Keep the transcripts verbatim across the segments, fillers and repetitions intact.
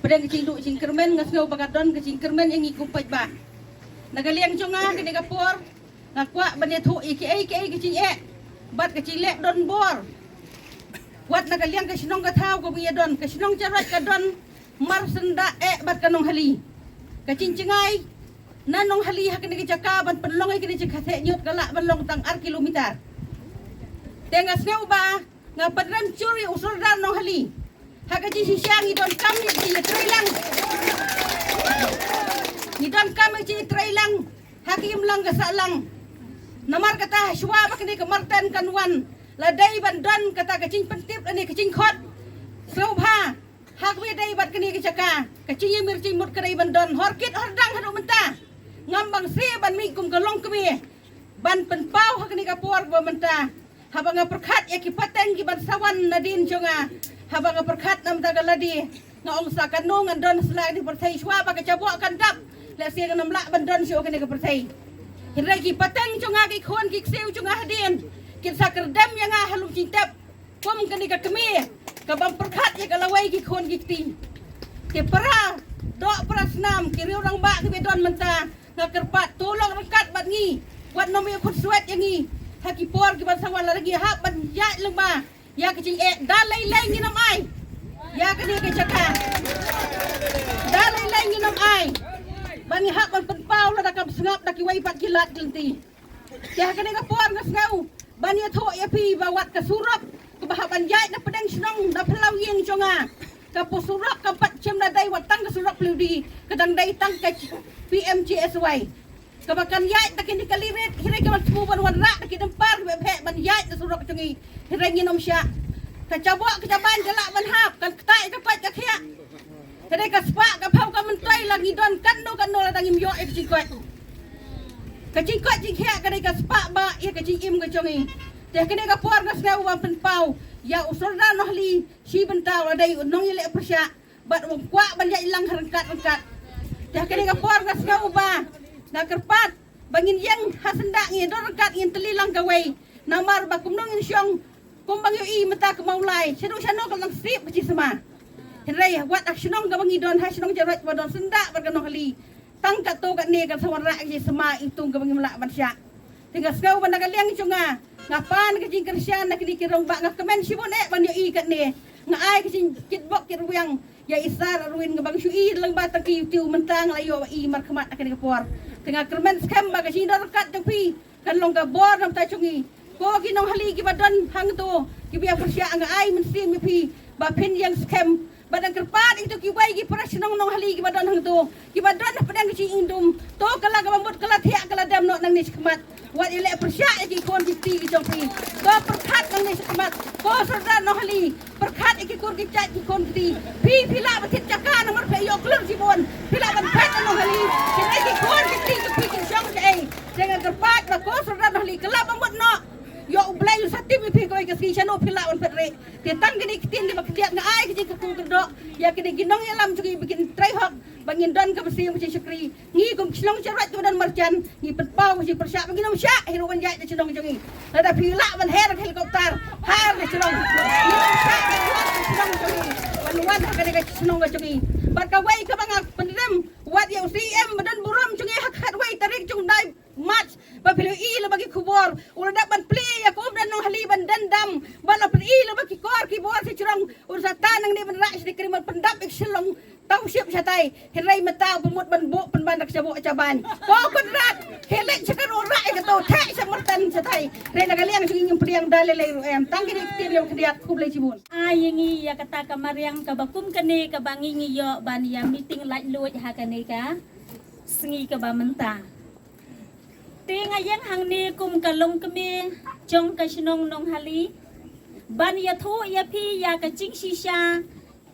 pdeng ka jingduh jingkyrmen, nga sngew ba ka don ka jingkyrmen ïa ngi kum paidbah. Na ka liang jong nga kane ka por nga kwah ban ïathuh ïa kiei kiei ka jingeh bad ka jingleh don bor. Wat na ka liang ka shnong ka thaw kaba ngi ïa don, ka shnong Jaroit ka don marsyndah eh bad ka Nonghali. Ka jingjngai na Nonghali ha kane ka jaka ban pynlong ïa kane ka jaka theh ñiut ka lah ban long tang ar kilometer. Te nga sngew ba nga pynrem jur ïa u Sordar Nonghali. Ha ka jingshisha ngi donkam ïa ka jingïatreilang. Ngi donkam ïa ka jingïatreilang ha ka imlang ka sahlang. Namar kata hashwa ba kane ka marten kan wan, la dei ban don kata ka jingpyntip lane ka jingkhot. Sngewbha ha kaba ïadei bad kane ka jaka, ka jingïamir jingmut ka dei ban don. Hor kit hor dang haduh mynta ngam bang seh ban mih kum ka longkmie ban pynpaw ha kane ka por ba mynta. Haba nga pyrkhat ïa ki pateng kiban sa wan nadien jong nga, haba nga pyrkhat na mynta ka lade, nga ong sa kano ngan don sla kane ka pyrthei, shwa ba ka jaboh kan dap, lehse ngan ym lah ban don shuh kane ka pyrthei. Hynrei ki pateng jong nga, ki khun ki ksiew jong nga hadien kin sa kyrdem ïa nga ha lum jingtep kum kane ka kmie kabym pyrkhat ïa ka lawei ki khun ki kti. Ki para doh para snam, ki riew rangbah kiba don mynta, nga kyrpad to long ryngkat bad ngi, wat nym ïa khutswet ïa ngi ha ki por kiban sa wan. Lada ngi hap ban ïaid lyngba ïa ka jingeh, da lei lei ngin ym ai ïa kane ka jaka. Da lei lei ngin ym ai ba ngi hap ban pynpaw lada kam sngap da kiwei pat ki lad ki lynti. Te ha kane ka por nga sngew ban ïathuh ïa phi ba wat ka surok kaba hap ban ïaid na pdeng shnong na phyllaw ïing jong nga, ka surok kam pat shym da dei wat tang ka surok phyllaw di, ka dang dei tang ka P M G S Y kaba kan ïaid da kine ki kali rit. Hynrei ka ban shu ban wanrah da ki dempar kiba heh ban ïaid na surok jong ngi. Hynrei ngin ym shah. Ka jaboh ka jaban ka lah ban hap, kan ktai ka koit ka khiah. Ka dei ka spah ka phew ka myntoi, la ngi don katno katno lada ngim ïoh ïa ka jingkoit. Ka jingkoit jingkhiah ka dei ka spah ba ïa ka jingim ka jong ngi. Te kane ka por nga sngew ban pynpaw ïa u Sordar Nonghali shi bynta, u la dei u nongïaleh pyrshah bad u kwah ban ïaid lang ha ryngkat ryngkat. Te kane ka por nga sngew ba nga kyrpad ba ngin ïeng ha syndah, ngin don ryngkat, ngin tylli lang kawei. Namar ba kumno ngin shong, kumba ngi ïohi mynta ka Mawlai, shano shano ka la dang sip ka jingsma. Hynrei wat ha shnong kaba ngi don, ha shnong Jaroit ba don syndah bad ka Nonghali, tang katto katne kan sa wanrah ka jingsma, ïa uto kaba ngim lah ban shah. Te nga sngew ba na ka liang jong nga, nga pan ka jingkyrshan na kine ki rangbah, nga kmen shibun eh ban ïohi katne. Nga ai ka jingkitbok kitrwiang ïa i Sir Arwin, nga bang shu i lyngba tang ki YouTube, mynta nga la ïohi markhmat ha kane ka por. Te nga kyrmen skhem ba ka jingdon ryngkat jong phi kan long ka bor na bynta jong ngi. Ko ki Nonghali kiba don hangto kiba ïa pyrshah, nga ai mynsiem ïa phi ba phin ïeng skhem. Bad nga kyrpad ïa kito kiwei ki para shnong Nonghali kiba don hangto, kiba don hapdeng ka jingim dum, to ka la kaba mut ka la thiah ka la dem noh nangne shakhmat. Wat ïaleh pyrshah ïa ki khun ki kti ki jong phi. To pyrkhat nangne shakhmat. Ko Sordar Nonghali, pyrkhat ïa ki kur ki jait ki khun ki kti. Phi phi lah ban thied jaka namar phi ïoh klur shibun. Phi lah ban phet na Nonghali. Ki dei ki khun ki kti ki phi kin shong shaei. Te nga kyrpad ba ko Sordar Nonghali, ka la ba mut noh. Ïoh U Blei u sa tim ïa phi kawei ka sngi shano phi lah ban phet rieh. Te tang kine ki ktien kiba khyndiat nga ai ka jingkyrkhu kyrdoh ïa kine ki nongïalam jong ngi ba kin trei hok ba ngin don ka mynsiem ka jingshakri. Ngi kum ki shnong Jaroit kiba don marjan, ngi pynpaw ka jingpyrshah ba ngin ym shah hi ruh ban ïaid na shnong jong ngi. Lada phi lah ban her ka helicopter, her na shnong. Ngin ym shah ban wan na shnong jong ngi, ban wan ha kane ka shnong ka jong ngi. Bad kawei kaba nga pynrem, wat ïa u C M ba don burom jong ngi ha ka khatwei tarik jong u bnai March, ba phi la ïohi lyngba ki khubor u la dep ban plie ïa ka um na Nonghali ban dendam, ba la plie lyngba ki kor ki bor sha jrong. U sa tan nangne ban rah sha Nongkrem ban pyndap ïa ka Shillong, township shatai. Hynrei mynta u pynmut ban buh pynban da ka jaboh jaban. Ko Conrad, khie leit sha ka ruh rah ïa kato, theh sha marten shatai. Hynrei na ka liang jong ngi ngim pdiang da lei lei ruh em. Tang kine ki ktien kiba khyndiat, khublei shibun. Ai ïa ngi ïa kata ka mariang kaba kum kane kaba ngi ngi ïoh ban ïa meeting laitluid ha kane ka sngi kaba mynta. Te nga ïeng hangne kum ka longkmie jong ka shnong Nonghali ban ïathuh ïa phi ïa ka jingshisha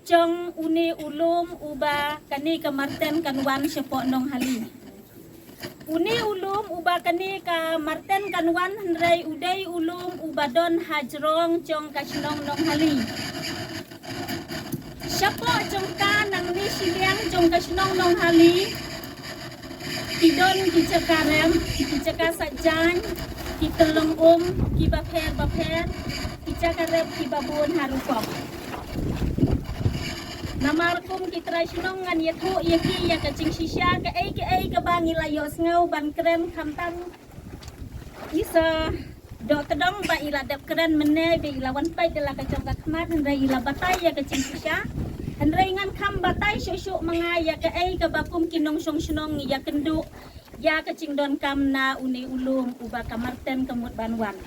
jong une u lum uba kane ka marten kan wan shapoh Nonghali. Une u lum uba kane ka marten kan wan hynrei u dei u lum uba don ha jrong jong ka shnong Nonghali. Shapoh jong ka nangne shiliang jong ka shnong Nonghali, ki don ki jaka rep, ki jaka sah jaiñ, ki tyllong um kiba pher ba pher, ki jaka rep kiba bun ha rukom. Namar kum ki trai shnong ngan ïathuh ïa phi ïa ka jingshisha kaei kaei kaba ngi la ïohsngew ban kren khamtam i sa doh tdong ba i la dep kren mynne ba i la wan peit da la ka jong ka khmat hynrei i la batai ïa ka jingshisha. Hynrei ngan kham batai shuh shuh ma nga ïa kaei kaba kum ki nongshong shnong ngi ïakynduh ïa ka jingdonkam na une u lum uba ka Marten ka mut ban wan.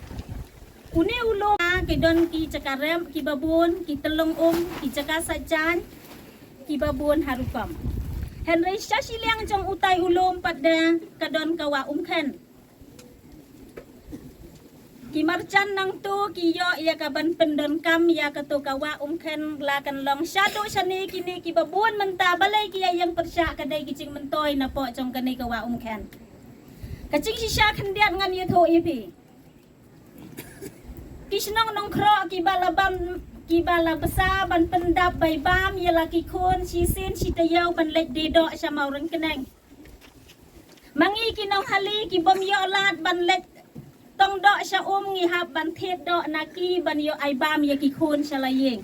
Une u lum ki don ki jaka rep kiba bun, ki tyllong um, ki jaka sait jaiñ kiba bun ha rukom. Hynrei sha shiliang jong utai u lum pat de ka don ka Wah Umkhen. Ki marjan nangtu ki ïoh ïa ka ban pyndonkam ïa kato ka Wah Umkhen la kan long shaduh shane kine kiba bun mynta balei ki ïa ïeng pyrshah ka dei ki jingmyntoi napoh jong kane ka Wah Umkhen. Ka jingshisha khyndiat ngan ïathuh ïa phi. Ki shnong Nongkhroh kiba la bam kiba la bsa ban pyndap bai bam ïa la ki khun shisien shi taïew ban leit die doh sha Mawryngkneng. Ma ngi ki nonghali ki bym ïoh lad ban leit tong doh sha um ngi hap ban thied doh na ki ban ïoh ai bam ïa ki khun sha la ïing.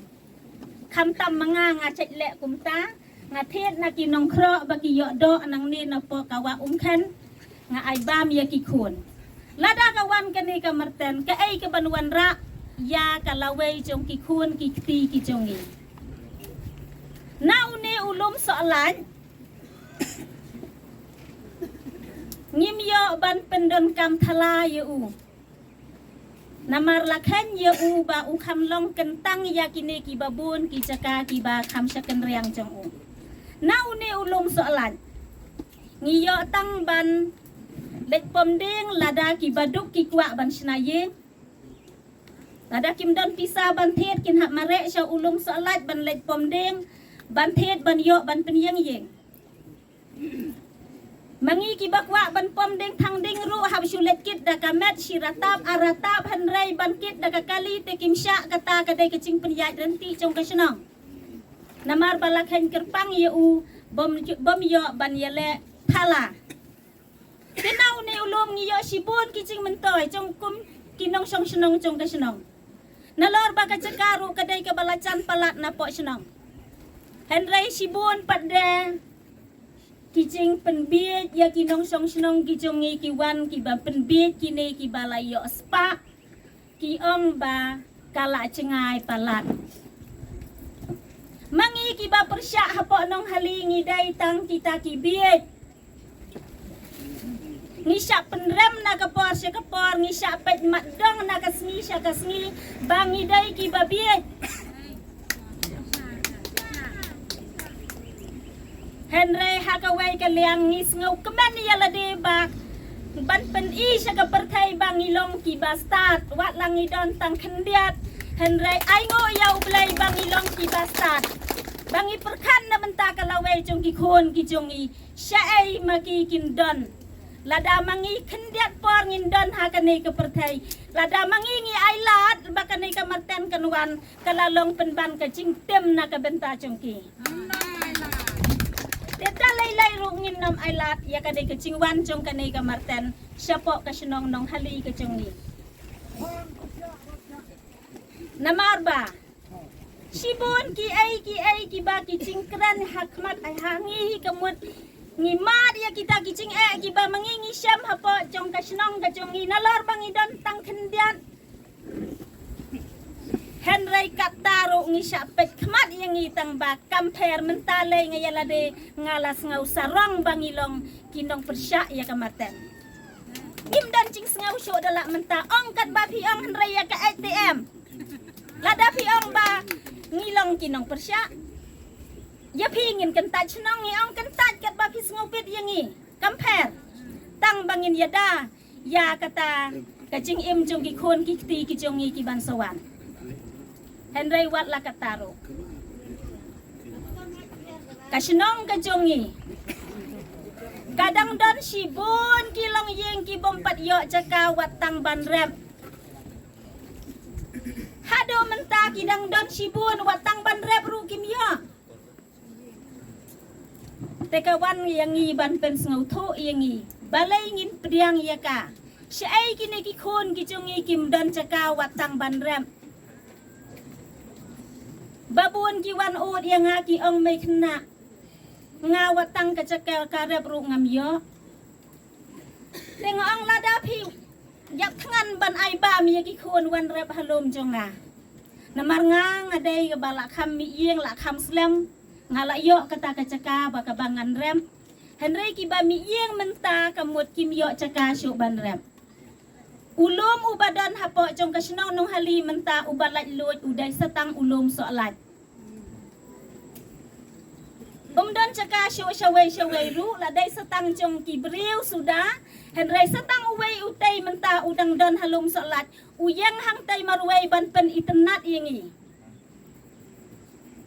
Khamtam ma nga nga check leh kumta, nga thied na ki Nongkhroh ba ki ïoh doh nangne napoh ka Wah Umkhen, nga ai bam ïa ki khun. Lada ka wan kane ka Marten kaei ka ban wanrah ïa ka lawei jong ki khun ki kti ki jong ngi. Na une u lum Sohlait ngim ïoh ban pyndonkam thala ïa u. Namar la kheiñ ïa u ba u kham long kyntang ïa kine kiba bun ki jaka kiba kham sha kynriang jong u. Na une u lum Sohlait ngi ïoh tang ban leit pom dieng lada kiba duk ki kwah ban shna ïing. Lada kim don pisa ban thied kin hap mareh sha u lum Sohlait ban leit pom dieng ban thied ban ïoh ban pynïeng ïing. Ma ngi kiba kwah ban pom dieng thang dieng ruh hap shu leit kit da ka met shi ratap ar ratap hynrei ban kit da ka kali te kim shah kata ka dei ka jingpynïaid rynti jong ka shnong. Namar ba la kheiñ kyrpang ïa u bym bym ïoh ban ïaleh thala. Te na une u lum ngi ïoh shibun ki jingmyntoi jong kum ki nongshong shnong jong ka shnong. Nalor ba ka jaka ruh ka dei kaba la jan palat napoh shnong. Hynrei shibun pat de ki jingpynbiej ïa ki nongshong shnong ki jong ngi ki wan kiba pynbiej kine kiba la ïoh spah. Ki ong ba ka la jngai palat. Ma ngi kiba pyrshah hapoh Nonghali ngi dei tang kita ki biej. Ngi shah pynrem na ka por sha ka por, ngi shah peit mat dong na ka sngi sha ka sngi ba ngi dei kiba biej. Hynrei ha kawei ka liang ngi sngew kmen ïa lade ba ban pyni sha ka pyrthei ba ngi long kiba stad, wat la ngi don tang khyndiat. Hynrei ai nguh ïa U Blei ba ngi long kiba stad, ba ngi pyrkhat na bynta ka lawei jong ki khun ki jong ngi. Shaei ma ki kin don? Lada ma ngi khyndiat por ngin don ha kane ka pyrthei. Lada ma ngi ngi ai lad ba kane ka Marten kan wan, ka la long pynban ka jingtim na ka bynta jong ki. Te da lei lei ruh ngin nym ai lad ïa kane ka jingwan jong kane ka Marten shapoh ka shnong Nonghali ka jong ngi. Namar ba shibun kiei kiei kiba ki jingkren ha khmat ai ha ngi hi ka mut ngi mad ïa kita ki jingeh kiba ma ngi ngi shem hapoh jong ka shnong ka jong ngi nalor ba ngi don tang khyndiat. Hynrei katta ruh ngi shah peit khmat ïa ngi tang ba kam pher mynta lei nga ïa lade nga la sngew sarong ba ngi long ki nongpyrshah ïa ka Marten. Ngim don jingsngew shuh da la mynta ong katba phi ong hynrei ïa ka A T M. Lada phi ong ba ngi long ki nongpyrshah ïa phi ngin kyntait shnong ngi ong kyntait katba phi sngewbit ïa ngi. Kam pher. Tang ba ngin ïada ïa kata ka jingim jong ki khun ki kti ki jong ngi ki ban sa wan. Hynrei wat la katta ruh ka shnong ka jong ngi ka dang don shibun ki longïing ki bym pat ïoh jaka wat tang ban rep. Haduh mynta ki dang don shibun wat tang ban rep ruh kim ïoh. Te ka wan ïa ngi ban pynsngewthuh ïa ngi balei ngin pdiang ïa ka. Shaei kine ki khun ki jong ngi kim don jaka wat tang ban rep. Ba bun ki wan ud ïa nga ki ong, mei khynnah, nga wat tang ka jaka ka rep ruh ngam ïoh. Te nga ong, lada phi ïap thngan ban ai bam ïa ki khun wan rep ha lum jong nga. Namar nga nga dei kaba la kham mih ïing la kham slem, nga la ïoh kata ka jaka ba kaba ngan rep. Hynrei kiba mih ïing mynta ka mut kim ïoh jaka shuh ban rep. U lum uba don hapoh jong ka shnong Nonghali mynta uba lait luid u dei sa tang u lum Sohlait. Um don jaka shuh shawei shawei ruh, la dei sa tang jong ki briew suda. Hynrei sa tang uwei utei mynta u dang don ha lum Sohlait, u ïeng hangtei marwei ban pynitynnad ïa ngi.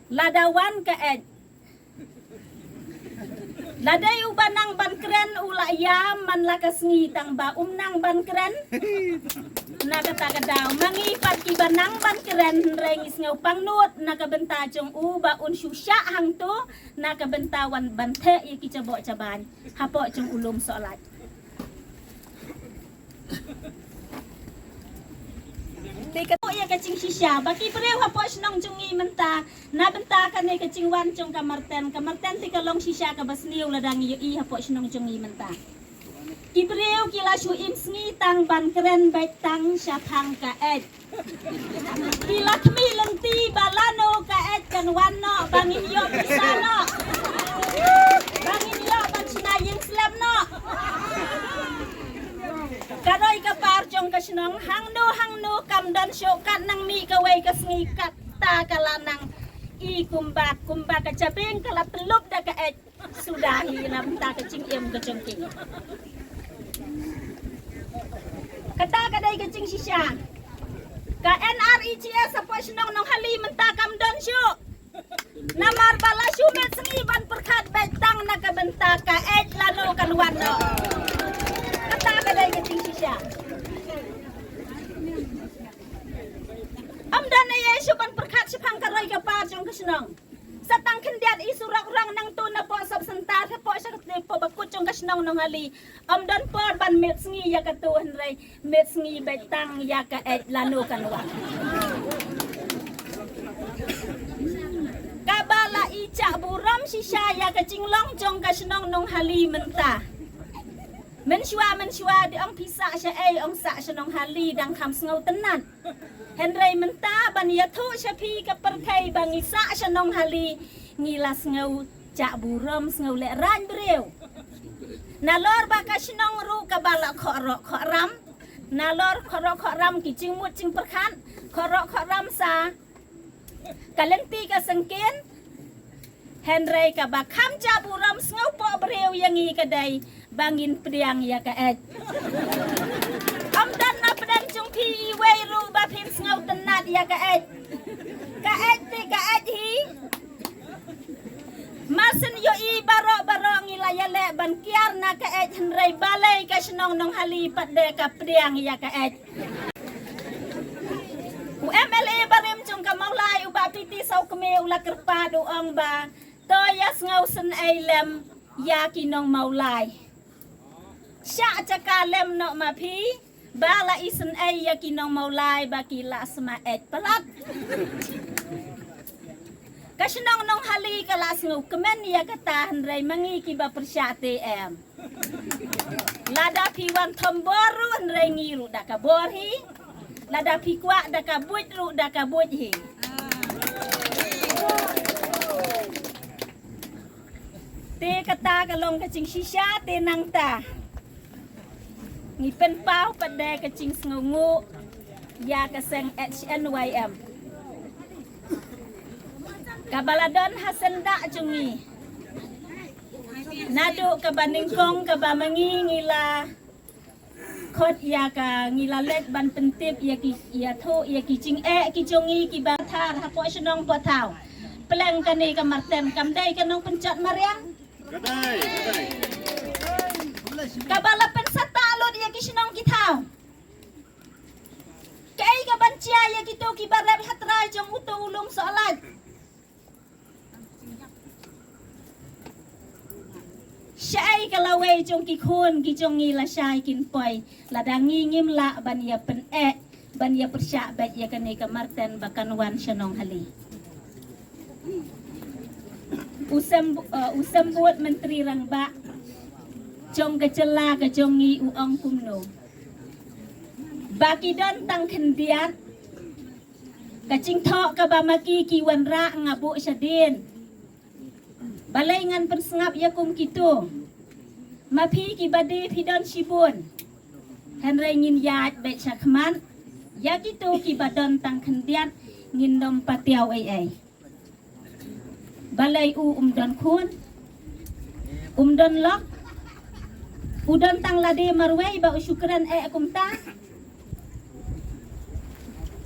Lada wan ka eit, la dei uba nang ban kren u la ïam man la ka sngi, tang ba um nang ban kren. Na kata ka daw ma ngi pat kiba nang ban kren, hynrei ngi sngew pangnud na ka bynta jong u ba un shu shah hangto, na ka bynta wan ban theh ïa ki jaboh jabain hapoh jong u lum Sohlait. Te ka ïa ka jingshisha ba ki briew hapoh shnong jong ngi mynta, na bynta kane ka jingwan jong ka Marten. Ka Marten te ka long shisha kaba sniew lada ngi ïohi hapoh shnong jong ngi mynta. Ki briew ki la shu im sngi tang ban kren beit tang shaphang ka eit. Ki la khmih lynti ba lano ka eit kan wan noh, ba ngin ïoh pisa noh, ba ngin ïoh ban shna ïing slem noh. Ka roi ka par jong ka shnong hangno hangno kam don shuh, kat nang mih kawei ka sngi katta ka la nang i kumba kumba ka jabieng ka la tlup da ka eit. Suda hi na bynta ka jingim ka jong ki. Kata ka dei ka jingshisha. Ka N R E G S hapoh shnong Nonghali mynta kam don shuh. Namar ba la shu miet sngi ban pyrkhat beit tang na ka bynta ka eit lano kan wan noh. Kata ka dei ka jingshisha. Am don ei ei shuh ban pyrkhat shaphang ka roi ka par jong ka shnong. Sa tang khyndiat i surok rong nangto na poh sub center hapoh sha kata poh bakut jong ka shnong Nonghali. Ym don por ban miet sngi ïa kato, hynrei miet sngi beit tang ïa ka eit lano kan wan. Kaba la i jah burom shisha ïa ka jinglong jong ka shnong Nonghali mynta. Mynshuwa mynshuwa dei ong phi sah sha ei, ong sah sha Nonghali, dang kham sngewtynnat. Hynrei mynta ban ïathuh sha phi ka pyrthei ba ngi sah sha Nonghali, ngi la sngew jah burom, sngew lehraiñ briew. Nalor ba ka shnong ruh kaba la khohroh khohram. Nalor khohroh khohram ki jingmut jingpyrkhat, khohroh khohram sa ka lynti ka syngkien. Hynrei kaba kham jah burom sngewpoh briew ïa ngi ka dei ba ngin pdiang ïa ka eit. Ym don na pdeng jong phi iwei ruh ba phin sngewtynnat ïa ka eit. Ka eit te ka eit hi. Mar syn ïohi baroh baroh ngi la ïaleh ban kiar na ka eit, hynrei balei ka shnong Nonghali pat de ka pdiang ïa ka eit. U M L A barim jong ka Mawlai u Bah P T Sawkmie u la kyrpad u ong ba to ïa sngew sngewsih lem ïa ki nong Mawlai. Shah jaka lem noh ma phi ba la isynei ïa ki nong Mawlai ba ki la sma eit palat. Ka shnong Nonghali ka la sngewkmen ïa kata, hynrei ma ngi kiba pyrshah te em. Lada phi wan thombor ruh hynrei ngi ruh da ka bor hi. Lada phi kwah da ka buit ruh da ka buit hi. Te kata ka long ka jingshisha te nangta ngi pynpaw pat de ka jingsngewnguh ïa ka seng H N Y M. Kaba la don ha seng dak jong ngi. Naduh kaba nyngkong kaba ma ngi ngi la khot ïa ka, ngi la leit ban pyntip ïa ki, ïathuh ïa ki jingeh ki jong ngi kiba thar hapoh shnong Pohthaw. Pleng kane ka Marten kam dei ka nongpynjot mariang. Ka dei, ka dei. Kaba la pynsah lut ïa ki shnong ki thaw. Kaei kaban jia ïa kito kiba rep ha trai jong uto u lum Sohlait? Shaei ka lawei jong ki khun ki jong ngi lashai kin poi, lada ngi ngim lah ban ïa pyneh, ban ïa pyrshah beit ïa kane ka Marten ba kan wan sha Nonghali. U Sem, uh, u Sembud Myntri Rangbah jong ka jylla ka jong ngi u ong kumno, ba ki don tang khyndiat. Ka jingthoh kaba ma ki ki wanrah nga buh shadien. Balei ngan pynsngap ïa kum kito? Ma phi kiba die phi don shibun. Hynrei ngin ïaid beit shakhmat. Ïa kito kiba don tang khyndiat ngin nym patiaw ei ei. Balei u um don khun, um don lok, u don tang lade marwei ba u shu kren eh kumta.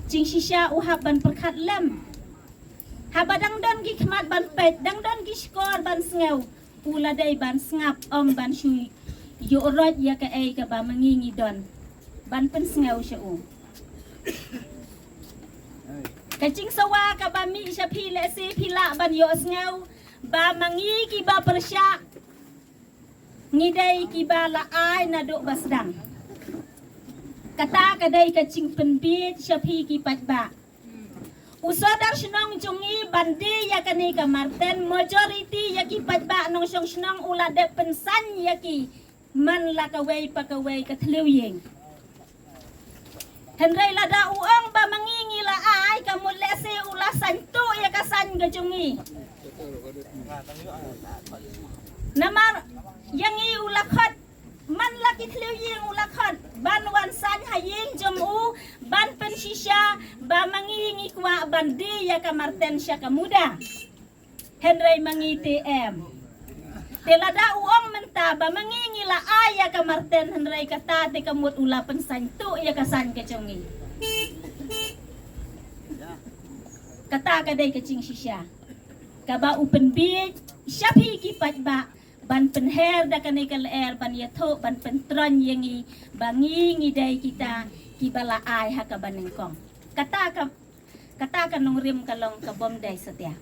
Jingshisha u hap ban pyrkhat lem. Haba dang don ki khmat ban peit, dang don ki shkor ban sngew, u la dei ban sngap, ym ban shu ïoh roi ïa kaei kaba ma ngi ngi don ban pynsngew sha u. Ka jingsawa kaba mih sha phi, lehse phi lah ban ïohsngew ba ma ngi kiba pyrshah ngi dei kiba la ai naduh ba sdang. Kata ka dei ka jingpynbiej sha phi ki paidbah. U sordar shnong jong ngi ban die ïa kane ka marten, majority ïa ki paidbah nongshong shnong u la dep pynsan ïa ki man la kawei pa kawei ka thliew ïing. Hynrei lada u ong ba ma ngi ngi la ai, ka mut lehse u la sain tuh ïa ka sain ka jong ngi. Namar ïa ngi u la khot, man la ki thliew ïing u la khot ban wan sain ha ïing jong u, ban pynshisha ba ma ngi ngi kwah ban die ïa ka marten sha ka muda. Hynrei ma ngi te em. Te lada u ong mynta ba ma ngi ngi la ai ïa ka marten, hynrei kata te ka mut u la pynsain tuh ïa ka sain ka jong ngi. Kata ka dei ka jingshisha kaba u pynbiej sha phi ki paidbah ban pynher da kane ka lyer ban ïathuh ban pyntroiñ ïa ngi ba ngi ngi dei kita kiba la ai ha kaba nyngkong. Kata ka Kata ka nongrim ka long ka bym dei satia.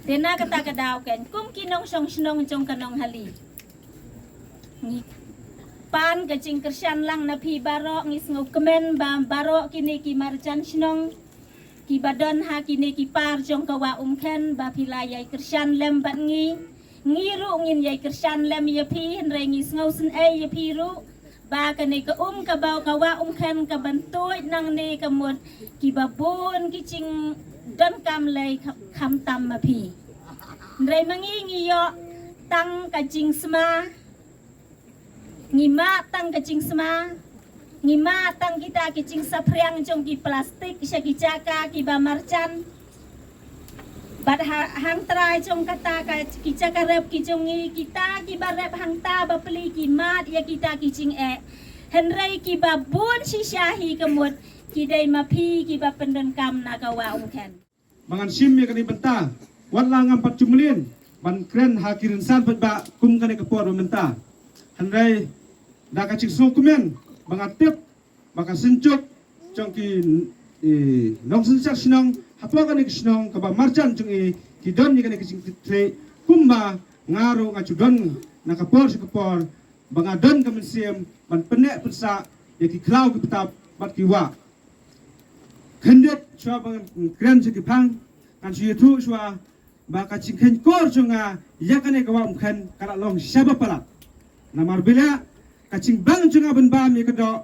Te na kata ka daw kein kum ki nongshong shnong jong ka Nonghali, ngi pan ka jingkyrshan lang na phi baroh. Ngi sngewkmen ba baroh kine ki marjan shnong kiba don ha kine ki par jong ka Wah Umkhen ba phi la ïai kyrshan lem bad ngi. Ngi ruh ngin ïai kyrshan lem ïa phi, hynrei ngi sngewsynei ïa phi ruh ba kane ka um ka baw ka Wah Umkhen ka ban tuid nangne ka mut kiba bun ki jingdonkam lei kha-, khamtam ma phi. Hynrei ma ngi ngi ïoh tang ka jingsma, ngi mad tang ka jingsma, ngi mad tang kita ki jingsaphriang jong ki plastik sha ki jaka kiba marjan. Bad ha-, hangtrai jong kata ka, ki jaka rep ki jong ngi, kita kiba rep hangta bapli ki mad ïa kita ki jingeh. Hynrei kiba bun shisha hi ka mut ki dei ma phi kiba pyndonkam na ka Wah Umkhen. Ba ngan shim ïa kane bynta, wat la ngam pat ju mlien ban kren ha ki rynsan paidbah kum kane ka por ba mynta. Hynrei da ka jingsngewkmen ba nga tip ba ka synjuk jong ki, eh, nongsynshar shnong hapoh kane ka shnong kaba marjan jong i ki don ïa kane ka jingkitkhlieh, kumba nga ruh nga ju don na ka por sha ka por ba nga don ka mynsiem ban pynneh pynsah ïa ki khlaw ki btap bad ki wah. Khyndiat shuwa ba ngan kren sha ki phang, ngan shu ïathuh shuwa ba ka jingkhenkor jong nga ïa kane ka Wah Umkhen ka la long shaba palat. Namar balei? Ka jingbang jong nga ban bam ïa ka doh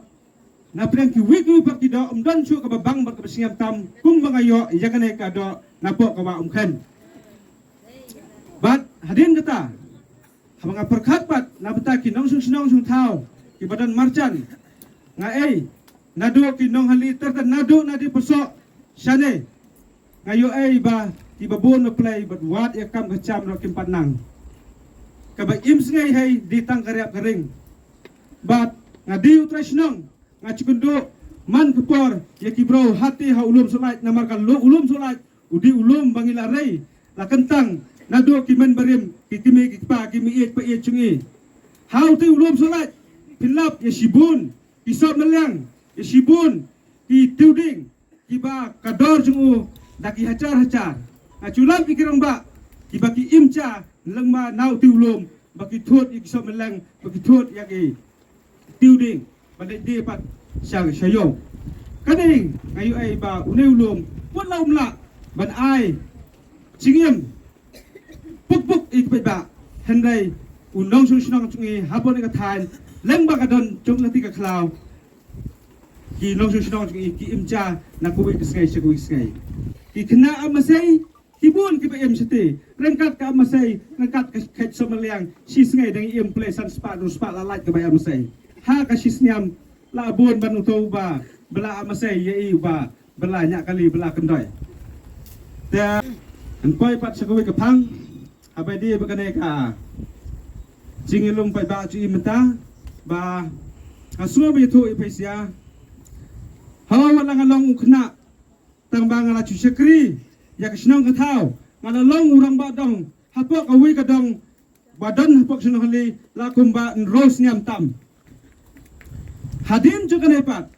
na pdeng kiwei kiwei pat ki doh ym don shuh kaba bang bad kaba sngem tam kumba nga ïoh ïa kane ka doh napoh ka Wah Umkhen. Bad hadien kata, haba nga pyrkhat pat na bynta ki nongshong shnong shong thaw kiba don marjan, nga ei naduh ki Nonghali ter ter naduh na Dieper Soh shane, nga ïoh ei ba kiba bun ba plie bad wat ïa kam ka jam ruh kim pat nang. Kaba im sngew hi dei tang ka riap ka ring. Bad nga dei u trai shnong, nga ju kynduh man ka por ïa ki briew hati ha u lum Sohlait, namar ka lum, u lum Sohlait u dei u lum ba ngi la rei la kyntang naduh ki mei barim, ki kmie ki kpa, ki mei ïeit pa ïeit jong ngi. Ha utei u lum Sohlait pynlap ïa shibun ki sohmylliang, ïa shibun ki tiwding kiba ka dor jong u da ki hajar hajar. Nga ju lap ïa ki rangbah kiba ki im ja lyngba na utei u lum ba ki thut ïa ki sohmylliang, ba ki thut ïa ki tiwding ban leit die pat sha, sha ïew. Kane nga ïohi ba une u lum, wat la um lah ban ai jingim puk puk ïa ki paidbah, hynrei u nongshong shnong jong ngi hapoh kane ka thaiñ, lem ba ka don jong lati ka khlaw, ki nongshong shnong jong ngi ki im ja na kawei ka sngi sha kawei ka sngi. Ki khynnah ap masei, ki bun kiba im shatei, ryngkat ka ap masei, ryngkat ka khet sumar liang, shi sngi dang im pule san spah, hynriew spah la lait kaba ap masei. Ha ka shi snem la bun ban uto ba ba la ap masei ïa i ba ba la ñiah kali, ba la kyndoi. Te ngan poi pat sha kawei ka phang, haba ïadei bad kane ka jingïalum paidbah jong i mynta, ba nga sngew ba ïathuh ïa phi sha. Hawa wat la nga long u khynnah, tang ba nga la shu shakri ïa ka shnong ka thaw, nga la long u rangbah dong hapoh kawei ka dong ba don hapoh ka shnong hali la kumba hynriew snem tam. Hadien jong kane pat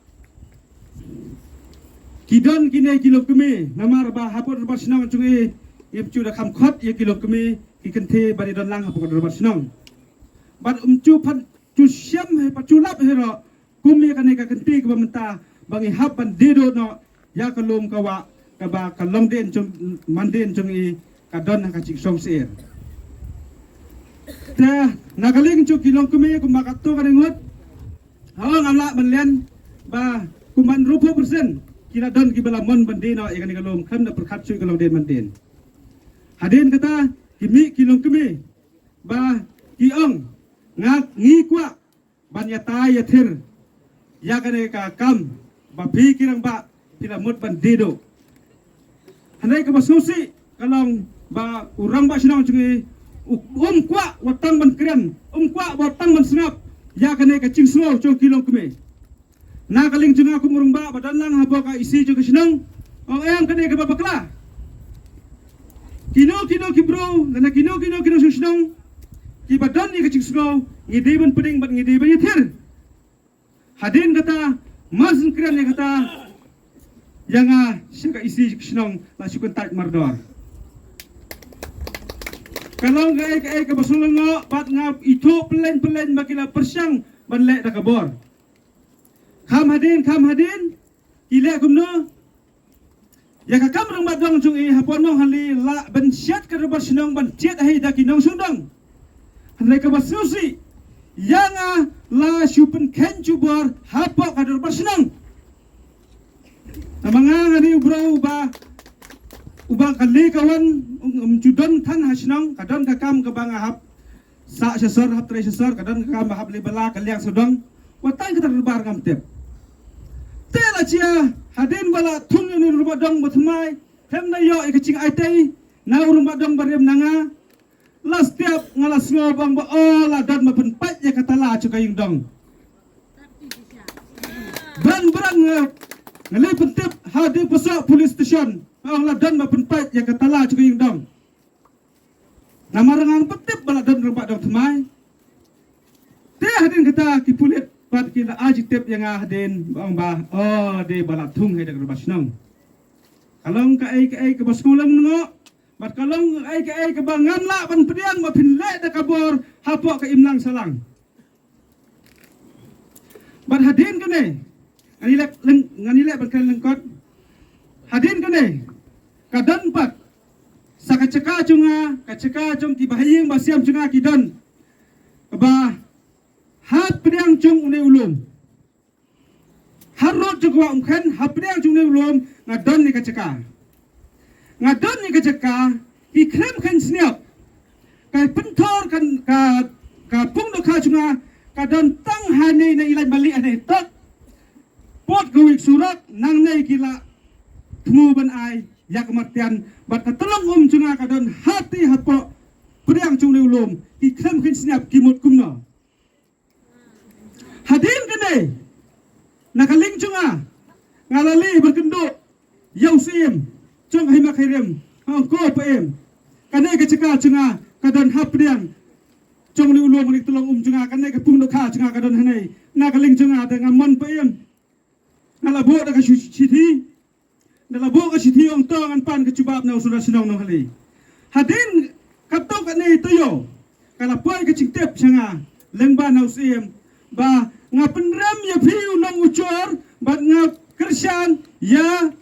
ki don kine ki longkmie, namar ba hapoh dorbar shnong jong i, im ju da kham khot ïa ki longkmie, ki kynthei ba ri don lang hapoh dorbar shnong. Bad um ju pat ju shem hi, pat ju lap hi ruh, kum ïa kane ka kynthei kaba mynta ba ngi hap ban die duh noh ïa ka lum ka wah kaba ka longdien jong mandien jong i ka don ha ka jingsngewsih. Te na ka liang jong ki longkmie kumba katto katne ngut, hawa ngam lah ban len ba kumba hynriewphew percent ki la don kiba la mon ban die noh ïa kane ka lum, khlem da pyrkhat shuh ïa ka longdien mandien. Hadien kata ki mih ki longkmie ba ki ong, nga, ngi kwah ban ïatai ïathir ïa kane ka kam ba phi ki rangbah phi la mut ban die duh. Hynrei kaba sngewsih ka long ba u rangbah shnong jong i u, um kwah wat tang ban kren, um kwah wat tang ban sngap ïa kane ka jingsngew jong ki longkmie. Na ka liang jong nga kum u rangbah ba don lang hapoh ka EC jong ka shnong, ong em kane kaba bakla. Kino kino ki briew lane kino kino ki nongshong shnong kiba don ïa ka jingsngew, ngi dei ban pdiang bad ngi dei ban ïathir. Hadien kata, mar shen kren ïa kata, ïa nga sha ka EC ka shnong la shu kyntait mardor. Ka long kaei kaei kaba shu lyngngoh bad nga ithuh pyllein pyllein ba ki la pyrshang ban leh da ka bor. Kham hadien, kham hadien ki leh kumno? Ïa ka kam rangbah dong jong i hapoh Nonghali la ban shet ka dorbar shnong ban jied hi da ki nongshong dong. Hynrei kaba sngewsih ïa nga la shu pynkheiñ jubor hapoh ka dorbar shnong. Namar nga nga dei u briew uba, uba ka lei ka wan, um, um ju don than ha shnong, ka don ka kam kaba nga hap sah sha sor, hap trei sha sor, ka don ka kam ba hap leit bylla ka liang sawdong. Wat tang kata dorbar ngam tip. Te la jia hadien ba la thung ïa u rangbah dong ba thymmai, khlem da ïoh ïa ka jingaitei na u rangbah dong barim na nga, la step nga la sngew bang ba, o, la don ba pynpait ïa ka tala jong ka ïing dong. Bran bran nga, nga leit pyntip ha Deipasoh Police Station, ong la don ba pynpait ïa ka tala jong ka ïing dong. Namar nga ngam pat tip ba la don rangbah dong thymmai. Te hadien kata ki pulit pat ki la ai jingtip ïa nga hadien ba ong ba, o, dei ba la thung hi da ka dorbar shnong. Ka long kaei kaei kaba sngewlyngngoh bad ka long kaei kaei kaba ngam lah ban pdiang ba phin leh da ka bor hapoh ka imlang sahlang. Bad hadien kane, ngan ïaleh lyng-, ngan ïaleh ban kren lyngkot. Hadien kane ka don pat sa ka jaka jong nga, ka jaka jong ki bahaïing bahasem jong nga ki don, kaba hapdeng jong une u lum, harud jong ka wah Umkhen, hapdeng jong une u lum nga don ïa ka jaka. Nga don ïa ka jaka, ki khlem kheiñ sniap, ka pynthor ka, ka, ka pung dohkha jong nga ka don tang hangne na Ilaitmali hangne, tok pud kawei ka surok, nangne ki la thmu ban ai ïa ka martian, bad ka tyllong um jong nga ka don hati hapoh pdiang jong une u lum, ki khlem kheiñ sniap, ki mut kumno. Hadien kane, na ka liang jong nga, nga la leit ban kynduh ïa u Syiem jong ka Hima Khyrim, nga ong ko Syiem, kane ka jaka jong nga ka don hapdeng jong une u lum, kane ka tyllong um jong nga, kane ka pung dohkha jong nga ka don hangne. Na ka liang jong nga, da nga mon Syiem, nga la buh da ka shu-, shithi. Da la buh ka shithi, ong to ngan pan ka jubab na u sordar shnong Nonghali. Hadien katto katne taïew ka la poi ka jingtip sha nga lyngba na u Syiem ba nga pynrem ïa phi u nongujor bad nga Shan ïa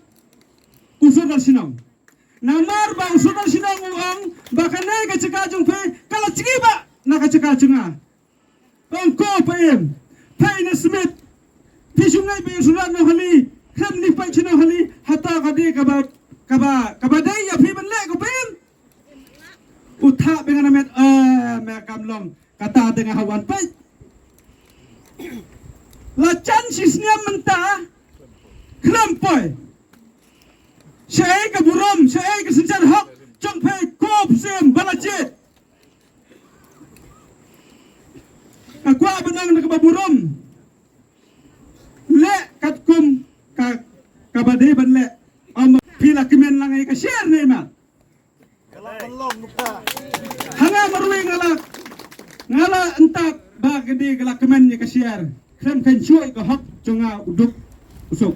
u Sordar Shnong. Namar ba u Sordar Shnong u ong ba kane ka jaka jong phi ka la jngi ba na ka jaka jong nga. Ong ko phi im, phi na Smit, phi shu ngai phi shu rat Nonghali, khlem ni phi shu Nonghali, hata ka dei kaba, kaba, kaba dei ïa phi ban leh ko phi im. U thah phi nga na met, eh, me kam long, kata dei nga hawan phi. La jan shi snem mynta, khlem poi. Shaei ka burom, shaei ka synshar hok jong phi ko phi im ba la jied. Nga kwah ban ong na kaba burom. Leh katkum ka, kaba dei ban leh. Ym phi la kmen lang ïa ka sher ne ma. Ha nga marwei nga la, nga la ntap ba ka dei ka la kmen ïa ka sher. Khlem kheiñ shuh ïa ka hok jong nga u duk u suk.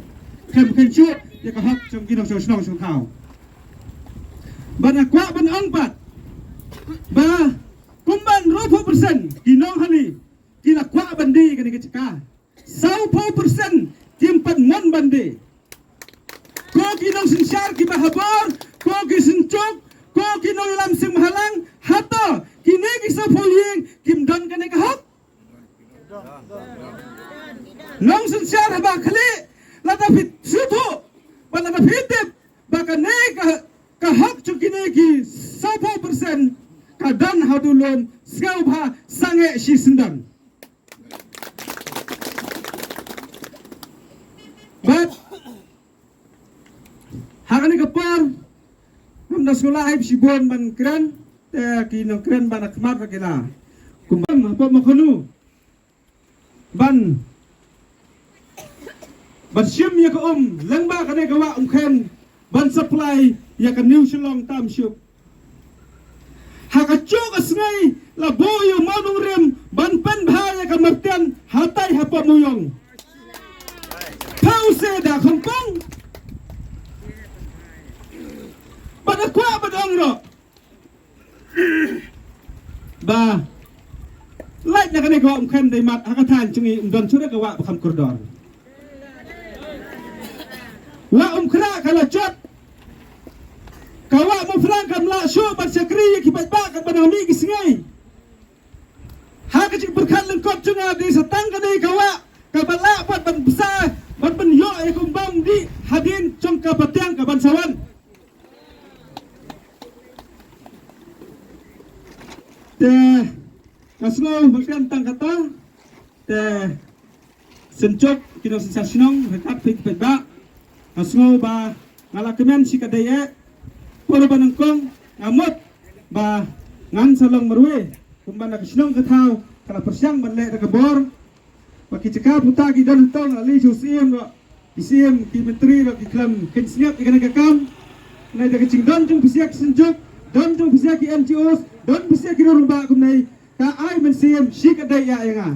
Khlem kheiñ shuh ïa ka hok jong ki nongshong shnong shong thaw. Bad nga kwah ban ong pat ba kumba hynriewphew percent ki Nonghali ki la kwah ban die kane ka jaka. Sawphew percent kim pat mon ban die. Ko ki nongsynshar kiba ha bor, ko ki synjuk, ko ki nongïalam seng bhalang, hato kine ki sawphew ïing kim don kane ka hok? Nongsynshar haba khlieh, lada phi sngewthuh, bad lada phi tip ba kane ka, ka hok jong kine ki sawphew percent ka don ha u lum sngewbha sangeh shisyndon. Bad ha kane ka por ngam da sngewlah ai shibun ban kren, te ki nongkren ban khmat ba ki la kumba hapoh Makhanu ban, ban shim ïa ka um lyngba kane ka wah Umkhen ban supply ïa ka New Shillong Township. Ha kajuh ka sngi la buh ïa u mawnongrim ban pynbha ïa ka martian hatai hapoh Mawïong. Phi u se da khongpong. Bad nga kwah ban ong ruh ba lait na kane ka wah Umkhen dei mat ha ka thaiñ jong ngi ym don shuh ka wah ba kham kordor. Wah Umkhrah ka la jot. Ka wah Mawphlang kam lah shuh ban shakri ïa ki paidbah katba nang mih ki sngi. Ha ka jingpyrkhat lyngkot jong nga dei sa tang kane ka wah kaba lah pat ban bsa, ban pynïoh ïa ka umbam dih hadien jong ka batiang ka ban sa wan. Te nga sngew ba kren tang kata, te synjuk ki nongsynshar shnong, ryngkat phi ki paidbah, nga sngew ba nga la kmen shi katdei eh. Por ba nyngkong nga mut ba ngan sa long marwei kumba na ka shnong ka thaw ka la pyrshang ban leh da ka bor. Ba ki jaka puta ki don hangto, nga la leit sha u Syiem ruh, ki Syiem ki Myntri ruh ki khlem kheiñ sngap ïa kane ka kam. Nai da ka jingdon jong phi sha ki synjuk, don jong phi sha ki N G Os, don phi sha ki rangbah kumne, ka ai mynsiem shi katdei ïa nga.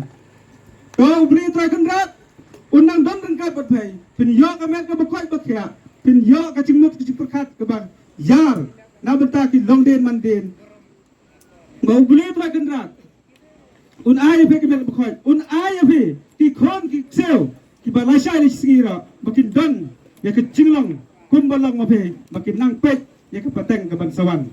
To U Blei Trai Kynrad un nang don ryngkat bad phi. Phin ïoh ka met kaba koit ba khiah, phin ïoh ka jingmut ka jingpyrkhat kaba ïar na bynta ki longdien mandien. Ba U Blei Trai Kynrad un ai ïa phi ki met ba koit, un ai ïa phi ki khun ki ksiew kiba lashai lashisngi ruh ba kin don ïa ka jinglong kumba long ma phi, ba kin nang peit ïa ka pateng ka ban sa wan.